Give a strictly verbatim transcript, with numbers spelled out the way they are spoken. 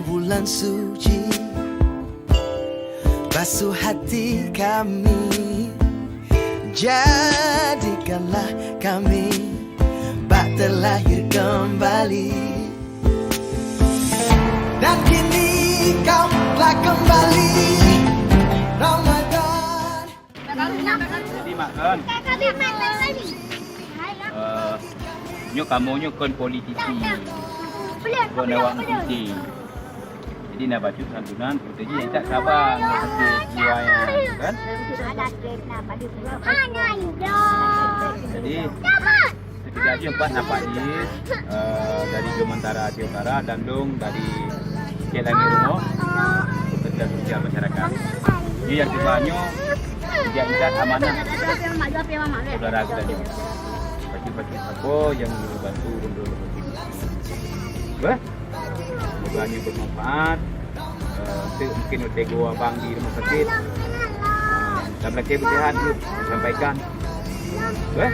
Bulan suci, basuh hati kami, jadikanlah kami bak terlahir kembali. Dan kini kau telah kembali, Ramadan. Jadi, Mak, kan? Eh, nyoe kamoe nyoe kon politisi. Kon awak politik. Jadi, na bacut santunan, kita ji tak sabar ngon sakit jiwa nyan, kan? Jadi, sekitar jih empat nampak jih, eh, dari Gementara Aceh Utara dan dong dari Cek Langit Rumoh, pekerja sosial masyarakat. Jadi, yang tiba nyoe, dia ingat amanah saudara kita nyoe. Bacut-bacut apa yang dibantu untuk Bah? Semoga nyoe bermanfaat. Eh, tu mungkin utai gua abang di rumah sakit. Dan lagi bersihat dulu sampaikan. Bah?